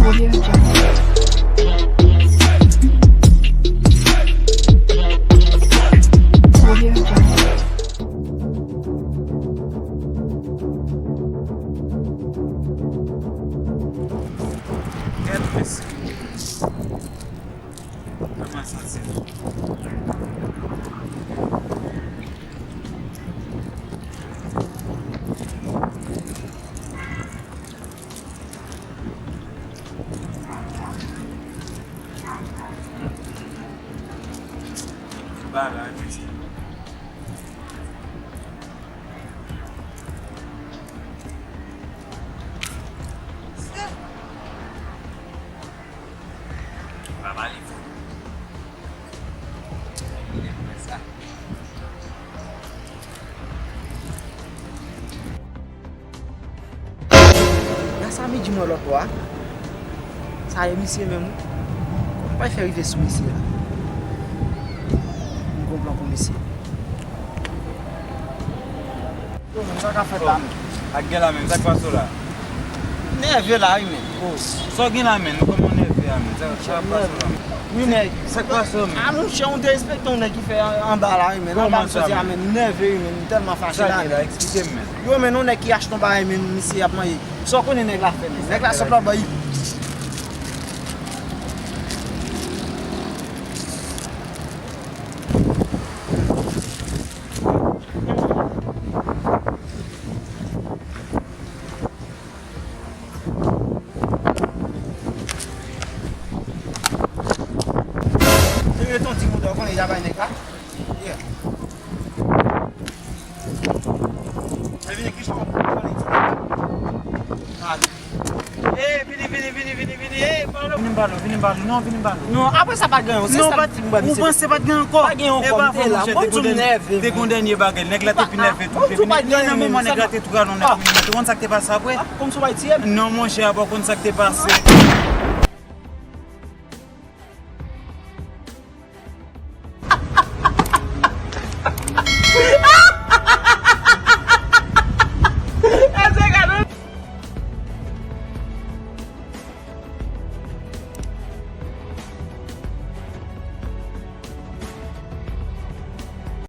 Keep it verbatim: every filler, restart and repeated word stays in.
Audio Jungle. Audio Jungle. Gad mesye. Kòman santi l? Bagay, mesye. Pa pale fò. Gras a mi di mwen lòt bò a. Sa ye misye menm wi. Kòman m pral fè rive sou misye la? M gon plan pou misye. Yo, menm sa k ap fèt la menm? Ak gen la menm, sa k pase w la? Nève la wi menm. Oh. Sa w gen la menm? Kòman w nève a menm? Sa, sa k pase w la menm? Wi nèg. Sa k pase w menm? A monchè, ou derespekte yon nèg ki fè anba la wi menm. Anba m soti a menm, m nève wi menm, m tèlman fache la menm. Sa gen la? Eksplike m menm. Yo menm, yon nèg ki achte yon bagay menm, misye ap manje. Sa w konnen nèg la fè menm? Nèg la sot lòt bò wi. Te ret yon ti moutè, w konnen y a bay nèg la. Yeah. Mwen vini, kijan w konnen ti nèg? Ah. Ey, vini, vini, vini, vini, vini. Ey, pale. Vini m pale w, vini m pale w. Non, vini m pale w. Non, apre sa pa t gen anyen. Se sa m di m ba misye. Ou panse pa t gen ankò? Pa gen ankò, m te la. Bon, m di w nève. Te gon dènye bagay. Nèg la te pi nève tou. Bon, ou pa t gen anyen. Nan moman nèg la te tou rale yon nèg pou li monte. Ou konn sa k te pase apre? Kòmsi w pa t tiye m? Non, monchè, apa w konn sa k te pase?